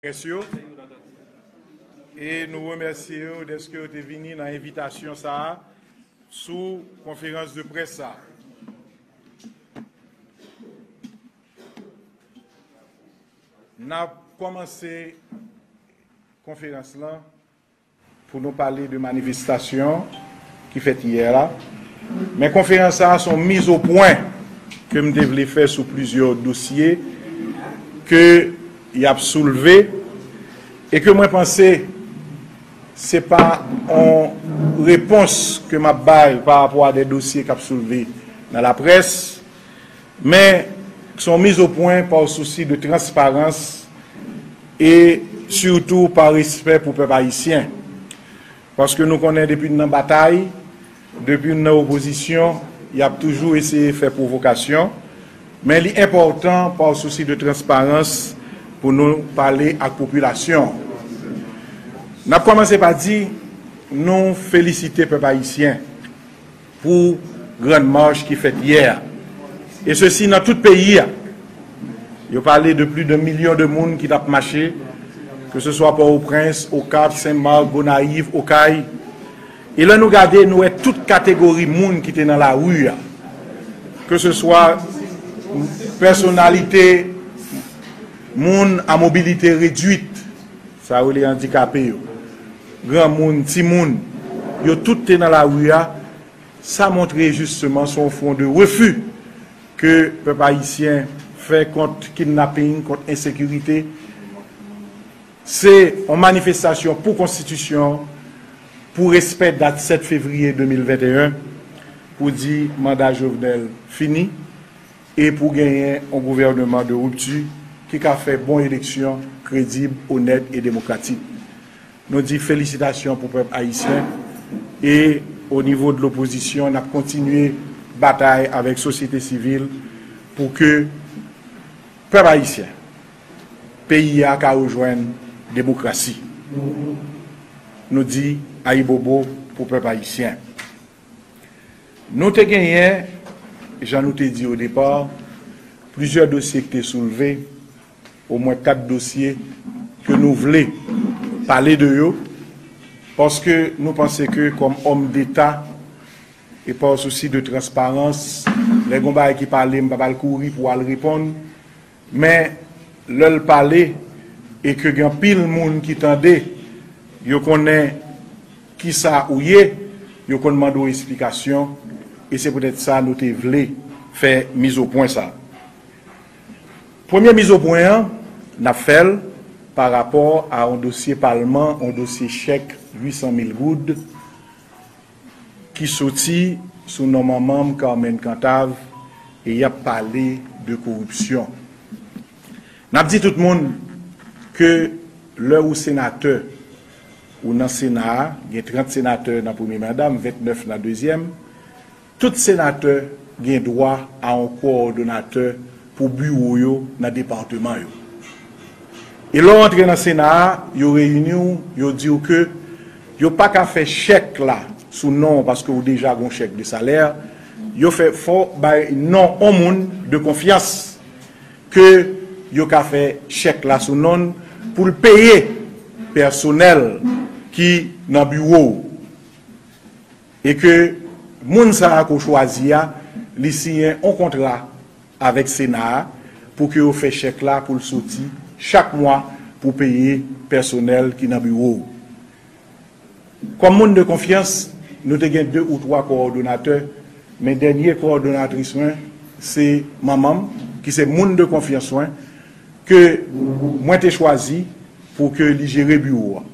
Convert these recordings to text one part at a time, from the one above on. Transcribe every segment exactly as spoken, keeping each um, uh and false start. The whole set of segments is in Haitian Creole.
Près yo. E nou remèsye yo dèske yo te vini nan envitasyon sa a sou konferans de près sa a. N ap kòmanse konferans lan pou nou pale de manifestasyon ki fèt yè la. Men konferans sa a se yon miz o pwen ke m te vle fè sou plizyè dosye ke y ap soulve e ke mwen panse se pa yon repons ke m ap bay pa rapò a de dosye k ap soulve nan laprès, men se yon miz o pwen pa sousi de transparans e sitou pa respè pou pèp ayisyen. Paske nou konnen depi n nan batay, depi n nan opozisyon, y ap toujou eseye fè pwovokasyon, men li enpòtan pa sousi de transparans pou nou pale ak popilasyon. N ap kòmanse pa di nou felisite pèp ayisyen pou Grann Mach ki fèt yè a. E sesi nan tout peyi a. Yo pale de plis de milyon de moun ki t ap mache, ke se swa Pòtoprens, Okap, Senmak, Gonayiv, Okay. E lè nou gade, nou wè tout kategori moun ki te nan lari a, ke se swa pèsonalite, moun a mobilite redwit, sa yo rele andikape yo, granmoun, timoun, yo tout te nan lari a. Sa montre jisteman se yon fwon de refi ke pèp ayisyen fè kont kidnaping, kont ensekirite. Se yon manifestasyon pou konstitisyon, pou respè dat sèt fevriye de mil venteyen, pou di manda Jovenel fini e pou genyen yon gouvèneman de ripti ki ka fè bon eleksyon kredib, onèt e demokratik. Nou di felisitasyon pou pèp ayisyen e o nivo de lopozisyon, n ap kontinye batay avèk sosyete sivil pou ke pèp ayisyen, peyi a ka rejwenn demokrasi. Nou di ayibobo pou pèp ayisyen. Nou te genyen, jan nou te di o depa, plizyè dosye ki te soulve, omwen kat dosye ke nou vle pale de yo, paske nou panse ke kòm òm deta e pa sousi de transparans, lè gon bagay ki pale, m pa pral kouri pou al reponn, men lè l pale e ke gen anpil moun ki tande, yo konnen kisa ou ye, yo konn mande w esplikasyon, e se poutèt sa nou te vle fè miz o pwen sa. Premye miz o pwen an, n ap fè l pa rapò a yon dosye palman, yon dosye chèk uit san mil goud ki soti sou non manman m Carmen Cantave, e y ap pale de koripsyon. N ap di tout moun ke lè ou senatè, ou nan Sena a, gen trant senatè nan premye manda m, ventnèf nan dezyèm, tout senatè gen dwa a yon kowòdonatè pou biwo yo nan depatman yo. E lè w antre nan Sena a, yo reyini w, yo di w ke yo pa ka fè chèk la sou non w paske w deja gen yon chèk de salè. Yo fè, fò w bay non yon moun de konfyans ke yo ka fè chèk la sou non l pou l peye pèsonèl ki nan biwo w. E ke moun sa a ke w chwazi a, li siyen yon kontra avèk Sena a pou ke yo fè chèk la pou l soti chak mwa pou peye pèsonèl ki nan biwo w. Kòm moun de konfyans, nou te gen de ou twa kowòdonatè, men dènye kowòdonatris mwen, se manman m, ki se moun de konfyans mwen, ke mwen te chwazi pou ke li jere biwo a.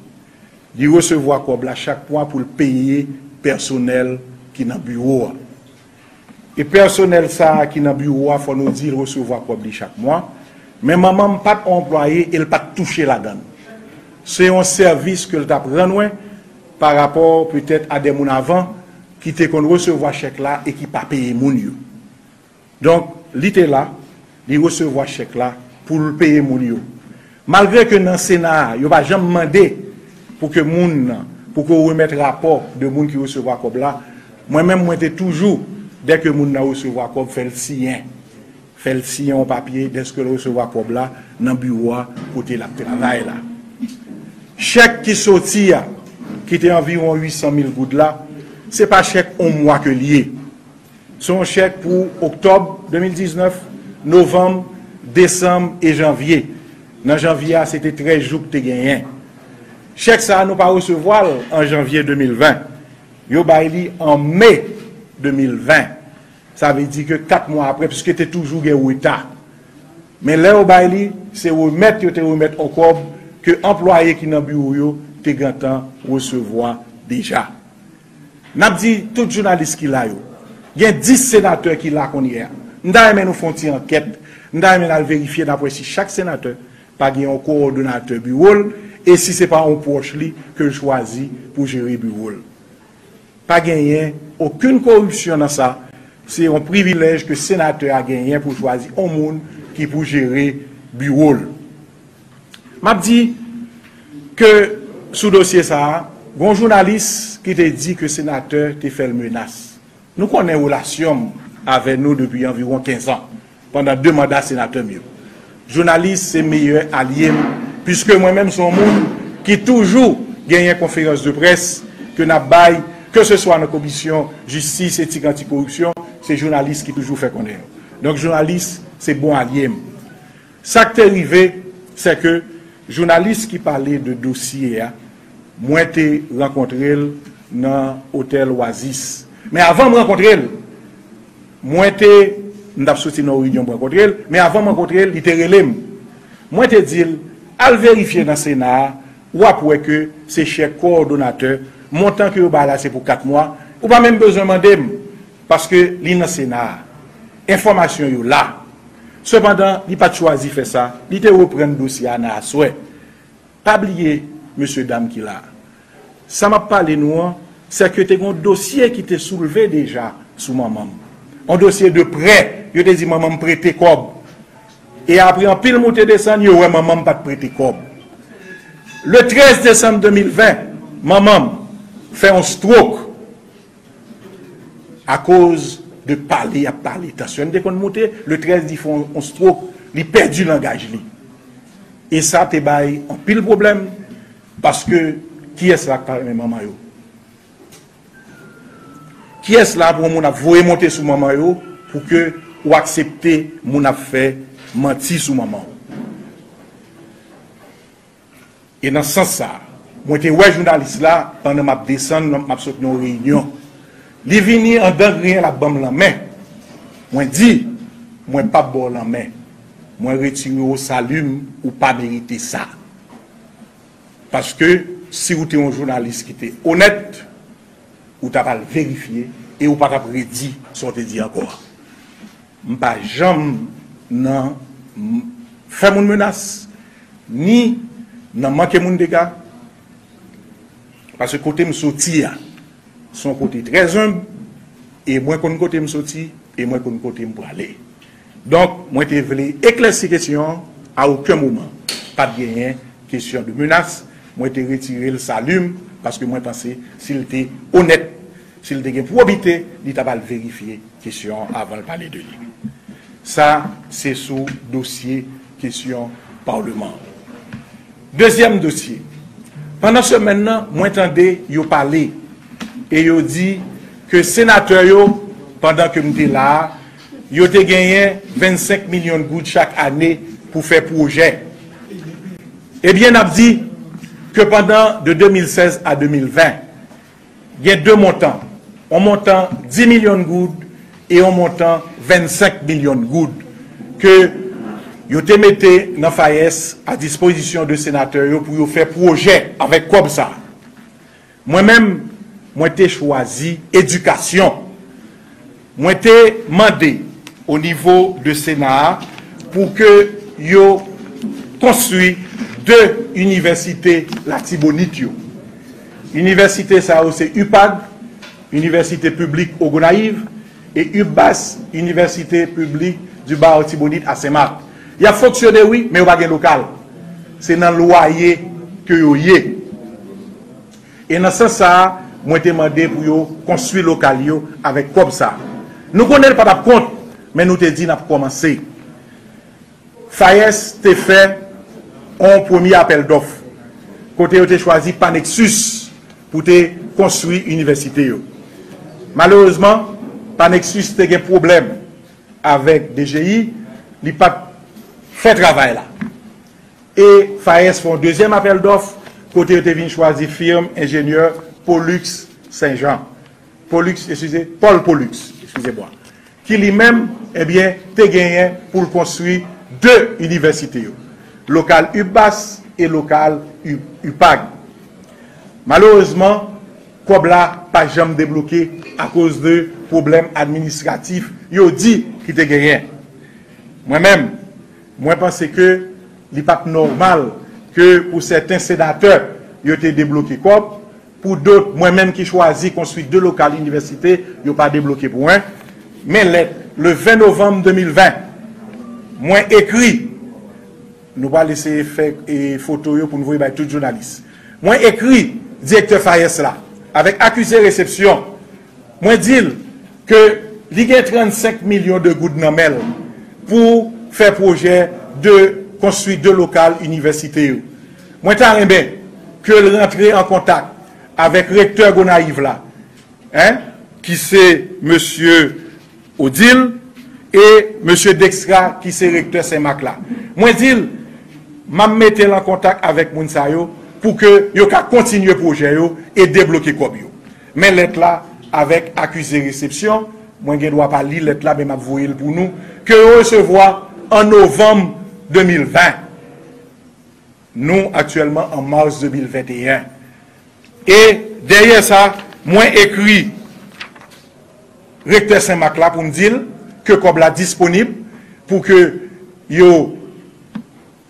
Li resevwa kòb la chak mwa pou l peye pèsonèl ki nan biwo a. E pèsonèl sa a ki nan biwo a, fò nou di l resevwa kòb li chak mwa. Men manman m pa t yon anplwaye e l pa t touche ladan l. Se yon sèvis ke l t ap rann mwen pa rapò petèt a de moun avan ki te konn resevwa chèk la e ki pa peye moun yo. Donk, li te la, li resevwa chèk la pou l peye moun yo. Malgre ke nan Sena a, yo pa janm mande pou ke moun nan, pou ke w remèt rapò de moun ki resevwa kòb la, mwen menm, mwen te toujou, dèke moun nan resevwa kòb, fè l siyen. fè l siyen yon papye dèske l resevwa kòb la nan biwo a kote l ap travay la. Chèk ki soti a, ki te anviwon uit san mil goud la, se pa chèk yon mwa ke l ye. Se yon chèk pou oktòb de mil diznèf, novanm, desanm e janvye. Nan janvye a, se te trèz jou k te genyen. Chèk sa a, nou pa resevwa l an janvye de mil ven. Yo bay li an me de mil ven. Sa vle di ke kat mwa apre, piske te toujou gen reta. Men lè yo bay li, se remèt yo te remèt yon kòb ke anplwaye ki nan biwo yo te gentan resevwa deja. N ap di tout jounalis ki la yo, gen dis senatè ki la kounye a. M ta renmen nou fè yon ti ankèt, m ta renmen n al verifye, n ap wè si chak senatè pa gen yon kowòdonatè biwo l, e si se pa yon pwòch li ke l chwazi pou jere biwo l. Pa genyen okenn koripsyon nan sa. Se yon privilèj ke senatè a genyen pou chwazi yon moun ki pou jere biwo l. M ap di ke sou dosye sa a, gen yon jounalis ki te di ke senatè te fè l menas. Nou konnen relasyon m avè nou depi anviwon kenz an, pandan de manda senatè m yo. Jounalis se meyè alye m, piske mwen menm se yon moun ki toujou genyen konferans de près ke n ap bay, ke se swa nan komisyon jistis, etik, antikoripsyon, se jounalis ki toujou fè konnen yo. Donk, jounalis se bon alye m. Sa k te rive, se ke jounalis ki pale de dosye a, mwen te rankontre l nan otèl Oasis. Men avan m rankontre l, mwen te, m t ap soti nan yon reyinyon, m rankontre l, men avan m rankontre l, li te rele m. Mwen te di l, al verifye nan Sena a, w ap wè ke se chèk kowòdonatè, montan ke yo bay la se pou kat mwa, ou pa menm bezwen mande m, paske li nan Sena a. Enfòmasyon yo la. Sepandan, li pa t chwazi fè sa, li te reprann dosye a nan aswè. Pa bliye, mesye dam ki la a. Sa m ap pale nou an, se ke te gen yon dosye ki te soulve deja sou manman m. Yon dosye de prè, yo te di manman m prete kòb. E apre anpil moute desann, yo wè manman m pa t prete kòb. Le trèz desanm de mil ven, manman m fè yon stroke akoz de pale y ap pale. Tansyon n te konn moute, le trèz li fè yon, yon stroke, li pèdi langaj li. E sa te bay anpil pwoblèm, paske kiyès la k pa renmen manman yo? Kiyès la pou yon moun ap voye monte sou manman yo pou ke ou aksepte moun ap fè manti sou manman w? E nan sans sa, mwen te wè jounalis la pandan m ap desann, m ap sot nan yon reyinyon. Li vini andan griyen, l ap ban m lanmen. Mwen di, mwen p ap ba w lanmen. Mwen retire w, salim, ou pa merite sa. Paske si w te yon jounalis ki te onèt, ou t ap al verifye e ou pa t ap redi sa w te di ankò a. M pa janm nan m-, fè moun menas, ni nan manke moun dega, paske kote m soti a, se yon kote trè enb, e mwen konn kote m soti, e mwen konn kote m prale. Donk, mwen te vle eklèsi kesyon an, a okenn moman, pa t genyen kesyon de menas, mwen te retire l salim, paske mwen panse, si l te onèt, si l te gen pwobite, li t ap al verifye kesyon an avan l pale de li. Sa, se sou dosye kesyon palman an. Dezyèm dosye. Pandan semèn nan, mwen tande yo pale e yo di ke senatè yo, pandan ke m te la a, yo te genyen vennsenk milyon goud chak ane pou fè pwojè. Ebyen, n ap di ke pandan de de mil sèz a de mil ven, gen de montan, yon montan dis milyon goud e yon montan vennsenk milyon goud ke yo te mete nan FAES a dispozisyon de senatè yo pou yo fè pwojè avèk kòb sa. Mwen menm, mwen te chwazi edikasyon. Mwen te mande o nivo de Sena a pou ke yo konstwi de inivèsite Latibonit yo. Inivèsite sa yo se UPAG, Inivèsite Piblik Ogonayiv, e UPBAS, Inivèsite Piblik di Ba Latibonit a Senmak. Y ap fonksyone, wi, men yo pa gen lokal. Se nan lwaye ke yo ye. E nan sans sa a, mwen te mande pou yo konstwi lokal yo avèk kòb sa a. Nou konnen l pa t ap kont, men nou te di n ap kòmanse. FAES te fè yon premye apèl dòf kote yo te chwazi Panexus pou te konstwi inivèsite yo. Malerezman, Panexus te gen pwoblèm avèk D G I, li pa t fè travay la. E FAES fè yon dezyèm apèl dòf kote yo te vin chwazi firm enjenyè Pollux Saint-Jean. Pollux, eskize, Paul Pollux, eskize mwa. Ki li menm, ebyen, te genyen pou l konstwi de inivèsite yo, lokal UPBAS e lokal U-, UPAG. Malerezman, kòb la pa janm debloke akoz de pwoblèm administratif yo di ki te genyen. Mwen menm, mwen panse ke li pa t nòmal ke pou sèten senatè yo te debloke kòb, pou dòt, mwen menm ki chwazi konstwi de lokal inivèsite, yo pa debloke pou mwen. Men lèt, le ven novanm de mil ven, mwen ekri, nou pral eseye fè e, foto yo pou n voye bay tout jounalis. Mwen ekri direktè FAES la avèk akize resepsyon. Mwen di l ke li gen trannsenk milyon de goud nan men l pou fè pwojè de konstwi de lokal inivèsite yo. Mwen ta renmen ke l rantre an kontak avèk rektè Gonayiv la, en, ki se mesye Odile, e mesye Dextra, ki se rektè Senmak la. Mwen di l, m ap mete l an kontak avèk moun sa yo pou ke yo ka kontinye pwojè yo e debloke kòb yo. Men lèt la avèk akize resepsyon, mwen gen dwa pa li lèt la, men m ap voye l pou nou, ke yo resevwa an novanm de mil ven. Nou aktyèlman an mas de mil venteyen. E dèyè sa, mwen ekri rektè Senmak la pou m di l ke kòb la disponib pou ke yo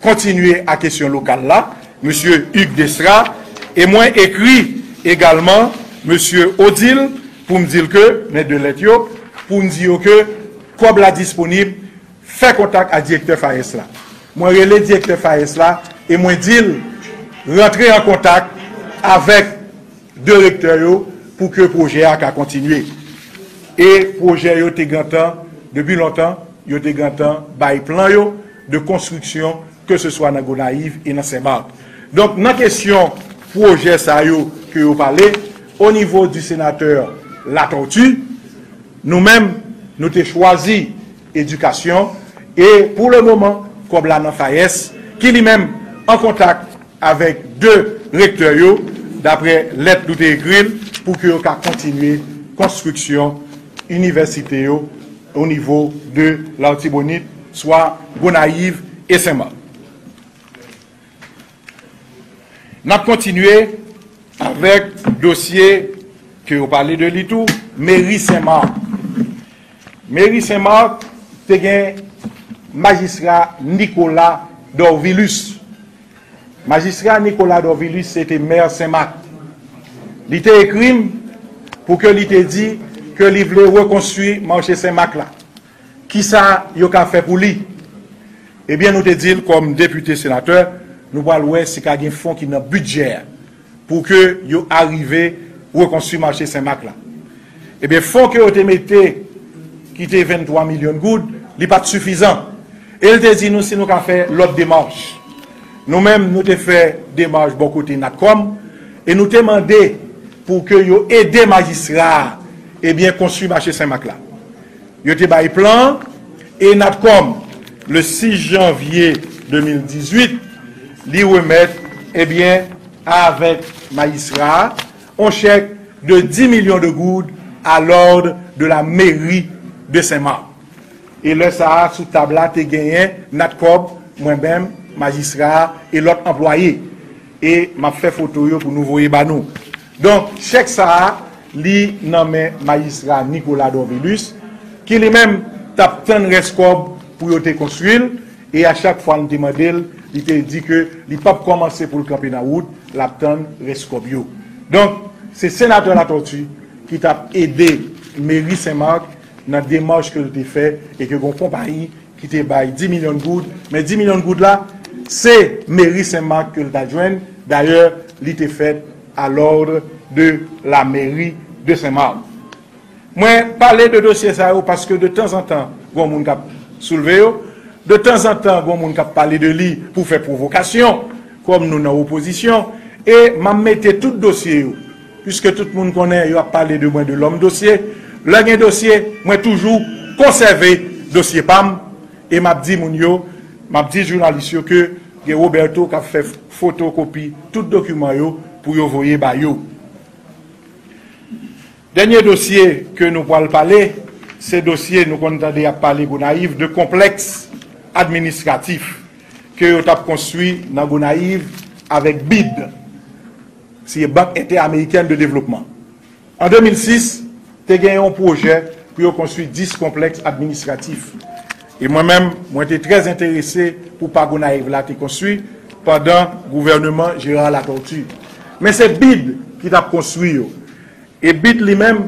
kontinye a kesyon lokal la, mesye Hugues Desra, e mwen ekri egalman mesye Odile pou m di l ke, men de lèt yo, pou m di yo ke kòb la disponib, fè kontak ak direktè FAES la. Mwen rele direktè FAES la e mwen di l rantre an kontak avèk direktè yo pou ke pwojè a ka kontinye. E pwojè yo te gentan, depi lontan, yo te gentan bay plan yo de konstriksyon, ke se swa nan Gonayiv e nan Senmak. Donk, nan kesyon pwojè sa yo ke yo pale, o nivo di senatè Latortue, nou menm, nou te chwazi edikasyon, e pou le moman, kòb la nan FAES, ki li menm an kontak avèk de rektè yo, daprè lèt nou te ekri l, pou ke yo ka kontinye konstriksyon inivèsite yo o nivo de Latibonit, swa Gonayiv e Senmak. N ap kontinye avèk dosye ke yo pale de li tou, meri Senmak. Meri Senmak te gen majistra Nicolas Dorvilus. Majistra Nicolas Dorvilus se te mè Senmak. Li te ekri m pou ke li te di ke li vle rekonstwi mache Senmak la. Kisa yo ka fè pou li? Ebyen, nou te di l kòm depite senatè, nou pral wè si ka gen fon ki nan bidjè a pou ke yo arive rekonstwi mache Senmak la. Ebyen, fon ke yo te mete, ki te venntwa milyon goud, li pa t sifizan. E l te di nou si nou ka fè lòt demach. Nou menm, nou te fè demach bò kote Natcom, e nou te mande pou ke yo ede majistra a, ebyen, konstwi mache Senmak la. Yo te bay plan an, e Natcom, le sis janvye de mil dizuit, li remèt, ebyen, avèk majistra a, yon chèk de dis milyon de goud à l'ordre de la mairie de Saint-Marc. E lè sa a, sou tab la, te genyen Natcom, mwen menm, majistra a, e lòt anplwaye. E m ap fè foto yo pou nou voye ba nou. Donk, chèk sa a, li nan men majistra Nicolas Dorvilus, ki li menm t ap tann rès kòb pou yo te konstwi l, e a chak fwa n te mande l, li te di ke li p ap kòmanse pou l kanpe nan wout, l ap tann rès kòb yo. Donk, se senatè Latortue ki t ap ede meri Senmak nan demach ke l te fè e ke gon konpayi ki te bay dis milyon goud. Men dis milyon goud la, se meri Senmak ke l ta jwenn. Dayè, li te fèt à l'ordre de la mairie de Saint-Marc. Mwen pale de dosye sa yo paske de tanzantan, gon moun k ap soulve yo. De tanzantan, gen moun k ap pale de li pou fè pwovokasyon, kòm nou nan opozisyon, e m ap mete tout dosye yo, piske tout moun konnen yo ap pale de mwen de lòm dosye. Lè gen dosye, mwen toujou konsève dosye pa m, e m ap di moun yo, m ap di jounalis yo ke gen Roberto k ap fè fotokopi tout dokiman yo pou yo voye ba yo. Dènye dosye ke nou pral pale, se dosye nou konn tande y ap pale Gonayiv de konplèks administratif ke yo t ap konstwi nan Gonayiv avèk bid, se Banque Interamericane de Développement. An de mil sis, te gen yon pwojè pou yo konstwi dis konplèks administratif. E mwen menm, mwen te trè enterese pou pa Gonayiv la te konstwi pandan gouvèneman Gérard Latortue. Men se bid ki t ap konstwi yo. E bid li menm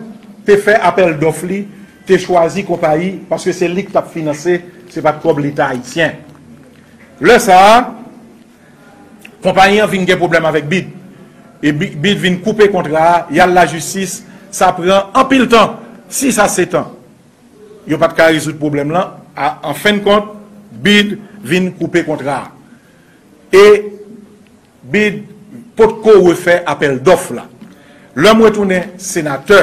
te fè apèl dòf li, te chwazi konpayi, paske se li k t ap finanse, se pa t kòb Leta ayisyen. Lè sa a, konpayi an vin gen pwoblèm avèk bid. E bi- bid vin koupe kontra a, y al lajistis, sa pran anpil tan, sis a sèt an. Yo pa t ka rezoud pwoblèm lan, a- an fen de kont, bid vin koupe kontra a. E bid potko refè apèl dòf la. Lè m retounen senatè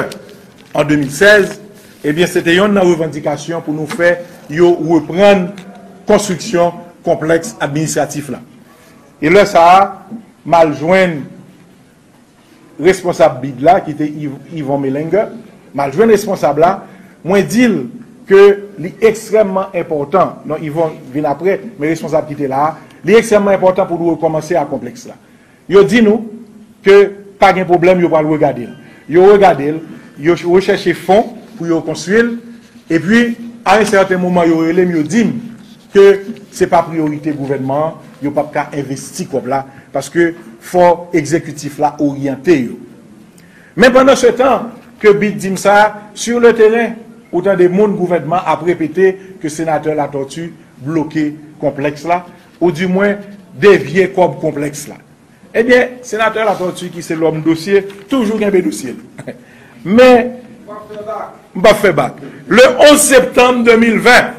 an de mil sèz, ebyen, se te yonn nan revandikasyon pou nou fè yo reprann konstriksyon konplèks administratif la. E lè sa a, m al jwenn responsab bid la, ki te Yv- Yvon Melenger, m al jwenn responsab la, mwen di l ke li ekstrèmman enpòtan, non, Yvon vin apre, men responsab ki te la a, li ekstrèmman enpòtan pou nou rekòmanse ak konplèks la. Yo di nou ke pa gen pwoblèm, yo pral regade l. Yo regade l, yo ch- rechèche fon pou yo konstwi l, epi, a yon sèten moman, yo rele m, yo di m ke se pa priyorite gouvènman an, yo p ap ka envesti kòb la, paske fò egzekitif la oryante yo. Men pandan se tan ke bid di m sa, sur le terrain, ou tande moun gouvènman ap repete ke senatè Latortue bloke konplèks la, ou di mwen devye kòb konplèks la. Ebyen, senatè Latortue, ki se lòm dosye, toujou kenbe dosye l. Men, m p ap fè bak. Le onz septanm de mil ven,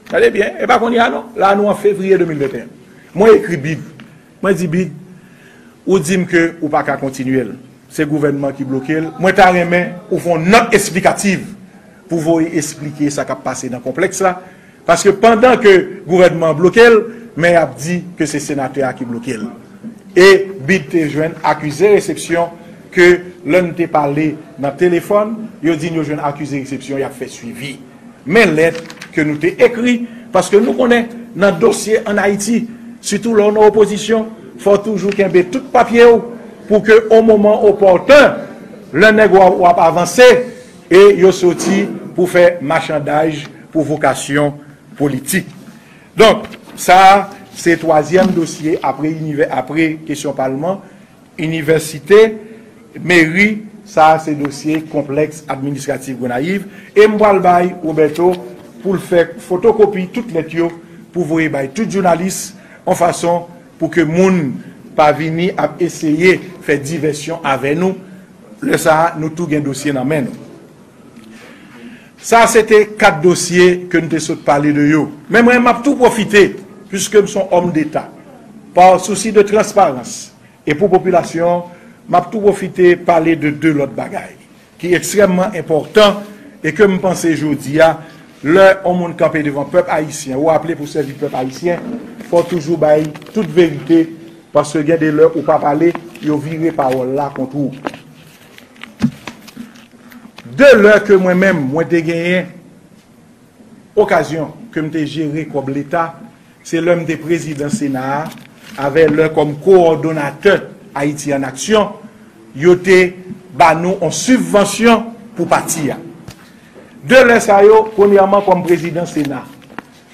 tande byen, e pa kounye a non, la nou an fevriye de mil venteyen. Mwen ekri bid. Mwen di bid, ou di m ke ou pa ka kontinye l. Se gouvènman ki bloke l. Mwen ta renmen ou fè yon nòt esplikatif pou voye esplike sa k ap pase nan konplèks la. Paske pandan ke gouvènman an bloke l, men y ap di ke se senatè a ki bloke l. E bid te jwenn akize resepsyon ke lè n te pale nan telefòn, yo di n yo jwenn akize resepsyon, y ap fè swivi. Men lèt ke nou te ekri, paske nou konnen nan dosye ann Ayiti, sitou lè w nan opozisyon, fò w toujou kenbe tout papye w pou ke o moman opòten, lè nèg w ap, w ap avanse, e yo soti pou fè machandaj pou vokasyon politik. Donk, sa a, se twazyèm dosye apre inivè-, apre kesyon palman, inivèsite, meri, sa a se dosye konplèks administratif Gonayiv, e m pral bay Roberto pou l fè fotokopi tout lèt yo pou voye bay tout jounalis, yon fason pou ke moun pa vini ap eseye fè divèsyon avè nou. Lè sa a, nou tou gen dosye nan men nou. Sa se te kat dosye ke n te sot pale de yo. Men mwen, m ap tou pwofite, piske m se yon òm deta, pa sousi de transparans e pou popilasyon, m ap tou pwofite pale de de lòt bagay ki ekstrèmman enpòtan e ke m panse jodi a, lè yon moun kanpe devan pèp ayisyen, ou aple pou sèvi pèp ayisyen, fò w toujou bay tout verite, paske gen de lè ou pa pale, yo vire pawòl la kont ou. De lè ke mwen menm, mwen te genyen okazyon ke m te jere kòb Leta, se lè m te prezidan Sena a, avè lè kòm kowòdonatè Ayiti an Aksyon, yo te ba nou yon sibvansyon pou pati a. De lè sa yo, premyèman kòm prezidan Sena.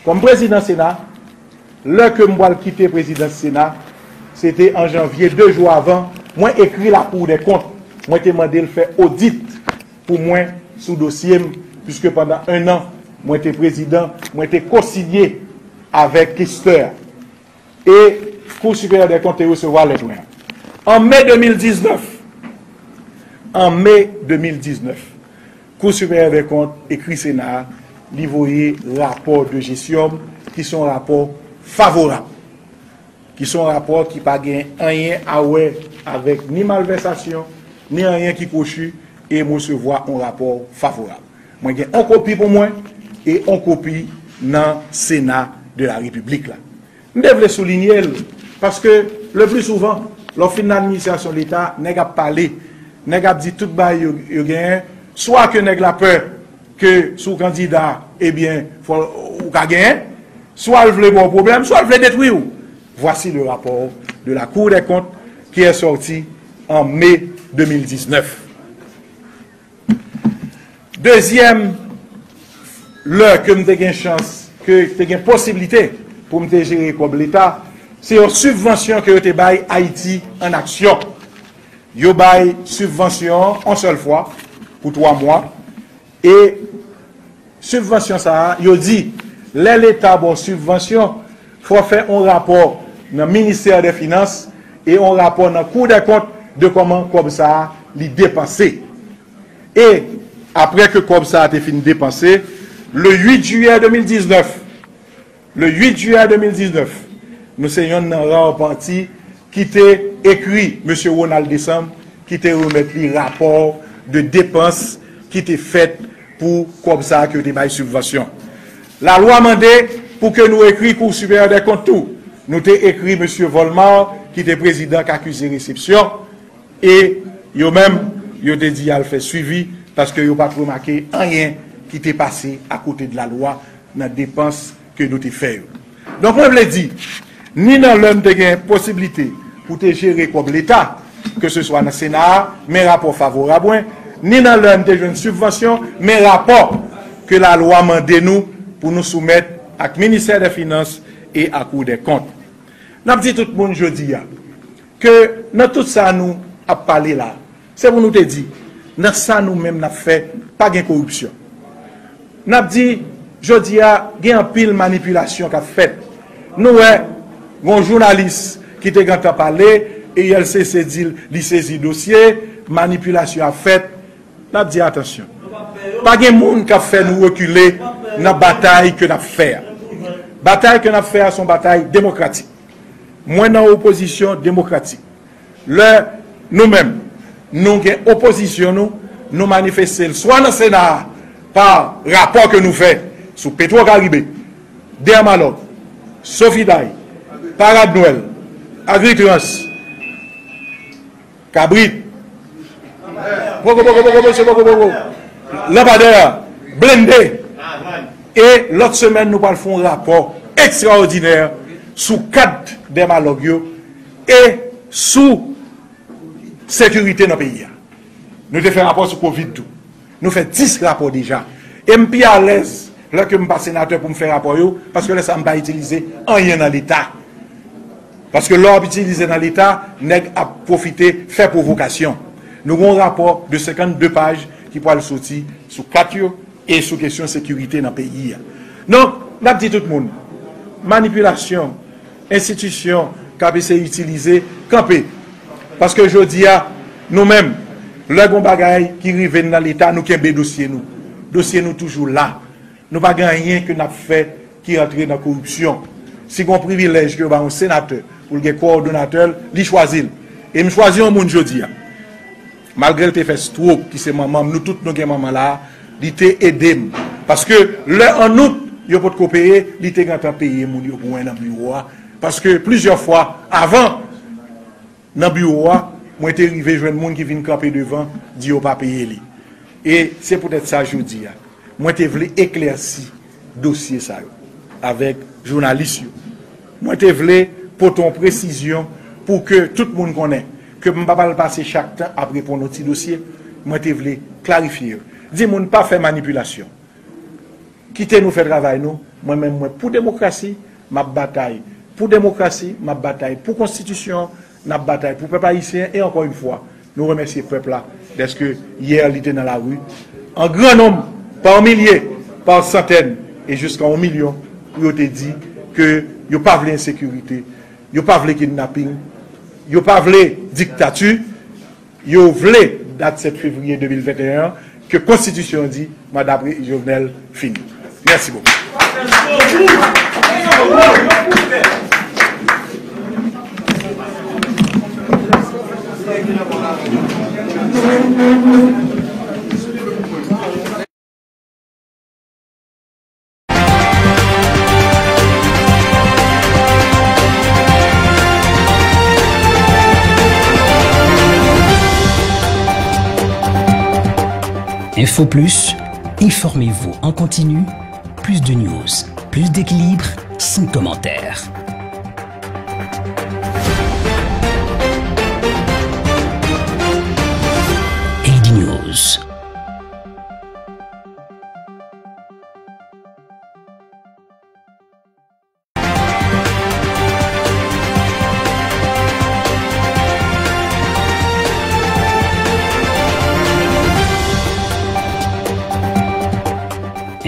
Kòm prezidan Sena, lè ke m pral kite prezidans Sena, se te an janvye, de jou avan, mwen ekri Lakou dè Kont, mwen te mande l fè odit pou mwen sou dosye m, piske pandan en an, mwen te prezidan, mwen te kosinye avèk kestè a. E Kou Siperyè dè Kont te resevwa lèt mwen an. An me de mil diznèf, an me de mil diznèf, Kou Siperyè dè Kont ekri Sena a, li voye rapò de jesyon m, ki se yon rapò favorab, ki se yon rapò ki pa gen anyen a wè avèk ni malvèsasyon, ni anyen ki kwochi, e m resevwa yon rapò favorab. Mwen gen yon kopi pou mwen e yon kopi nan Sena de la Repiblik la. M te vle soulinye l, paske le pli souvan, lè w fin nan administrasyon leta, nèg ap pale, nèg ap di tout bagay yo, yo genyen, swa ke nèg la pè ke si w kandida, ebyen, fò ou ka genyen, swa l vle ba w pwoblèm, swa l vle detwi w. Voici le rapport de la Cour des comptes qui est sorti en mai deux mille dix-neuf. Dezyèm lè ke m te gen chans, ke te gen posiblite pou m te jere kòb leta, se yon sibvansyon ke yo te bay Ayiti an Aksyon. Yo bay sibvansyon an yon sèl fwa pou twa mwa. E sibvansyon sa a, yo di, lè leta ba w sibvansyon, fò w fè yon rapò nan ministè dè finans e yon rapò nan Cour des comptes de kòman kòb sa a li depanse. E apre ke kòb sa a te fin depanse, le uit jiyè de mil diznèf, le uit jiyè de mil diznèf, nou se yonn nan ra pati ki te ekri mesye Ronald Décembre, ki te remèt li rapò de depans ki te fèt pou kòb sa a ke yo te bay sibvansyon. Lalwa mande pou ke nou ekri Cour supérieure des comptes tou. Nou te ekri mesye Volmar, ki te prezidan k akize resepsyon, e yo menm, yo te di y al fè swivi, paske yo pa t remake anyen ki te pase akote de lalwa nan depans ke nou te fè yo. Donk, mwen vle di, ni nan lè m te gen posiblite pou te jere kòb leta, ke se swa nan Sena a, men rapò favorab mwen, ni nan lè m te jwenn sibvansyon, men rapò ke lalwa mande nou pou nou soumèt ak ministè dè finans e ak Cour des comptes. N ap di tout moun jodi a, ke nan tout sa nou ap pale la, se pou nou te di, nan sa nou menm n ap fè, pa gen koripsyon. N ap di, jodi a, gen anpil manipilasyon k ap fèt. Nou wè, gen yon jounalis ki te gentan pale, e U L C C di l, li sezi dosye, manipilasyon ap fèt. N ap di atansyon. Pa gen moun k ap fè nou rekile nan batay ke n ap fè a. Batay ke n ap fè a se yon batay demokratik. Mwen nan opozisyon demokratik. Lè nou menm, nou gen opozisyon nou, nou manifeste l swa nan Sena a, pa rapò ke nou fè sou Petro Caribe, Dermalog, Sofiday, Parad Nwèl, Agritrans, Kabrit, poko, poko, poko, mesye, poko, poko, Lanpadè, Blende. E lòt semèn, nou pral fè yon rapò ekstraòdinè sou kad Dermalog yo e sou sekirite nan peyi a. Nou te fè rapò sou kovid tou. Nou fè dis rapò deja. E m pi alèz lè ke m pa senatè pou m fè rapò yo, paske lè sa a m pa itilize anyen nan Leta. Paske lè w ap itilize nan Leta, nèg ap pwofite fè pwovokasyon. Nou gen yon rapò de senkannde paj ki pral soti sou kat yo e sou kesyon sekirite nan peyi a. Donk, n ap di tout moun, manipilasyon, enstitisyon k ap eseye itilize, kanpe. Paske jodi a, nou menm, lè gen yon bagay ki rive n nan Leta, nou kenbe dosye nou. Dosye nou toujou la. Nou pa gen anyen ke n ap fè ki antre nan koripsyon. Si gen yon privilèj ke yo ba yon senatè pou l gen kowòdonatè l, li chwazi l. E m chwazi yon moun jodi a. Malgre l te fè stroke, ki se manman m, nou tout nou gen manman la, li te ede m. Paske lè an out, yo potko peye, li te gentan peye moun yo pou mwen nan biwo a. Paske plizyè fwa, avan, nan biwo a, mwen te rive jwenn moun ki vin kanpe devan, di yo pa peye li. E se poutèt sa jodi a, mwen te vle eklèsi dosye sa yo avèk jounalis yo. Mwen te vle pote yon presizyon pou ke tout moun konnen ke m pa pral pase chak tan ap reponn yon ti dosye. Mwen te vle klarifye yo. Di moun pa fè manipilasyon. Kite nou fè travay nou. Mwen menm, mwen pou demokrasi, m ap batay pou demokrasi, m ap batay pou konstitisyon, n ap batay pou pèp ayisyen. E ankò yon fwa, nou remèsye pèp la dèske yè li te nan lari, an gran nonb, pa milye, pa santèn, e jiska yon milyon, pou yo te di ke yo pa vle ensekirite, yo pa vle kidnaping, yo pa vle diktati, yo vle dat sèt fevriye de mil venteyen an, ke konstitisyon an di manda pre-, Jovenel fini. Mèsi bokou. Info Plus, informez-vous en continu, plus de news, plus d'équilibre, sans commentaire. A D News.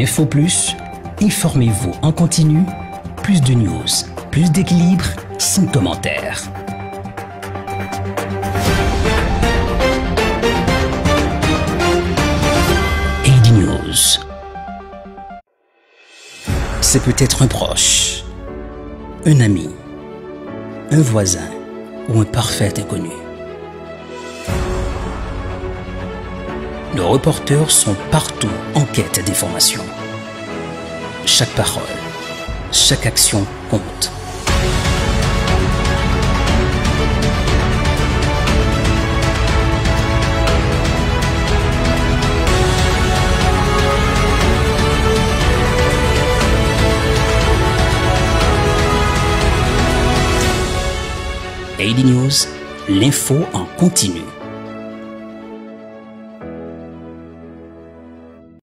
Info Plus, informez-vous en continu, plus de news, plus d'équilibre, sans commentaire. A D News. C'est peut-être un proche, un ami, un voisin ou un parfait inconnu. Nos reporters sont partout en quête d'informations. Chaque parole, chaque action compte. A D News, l'info en continu.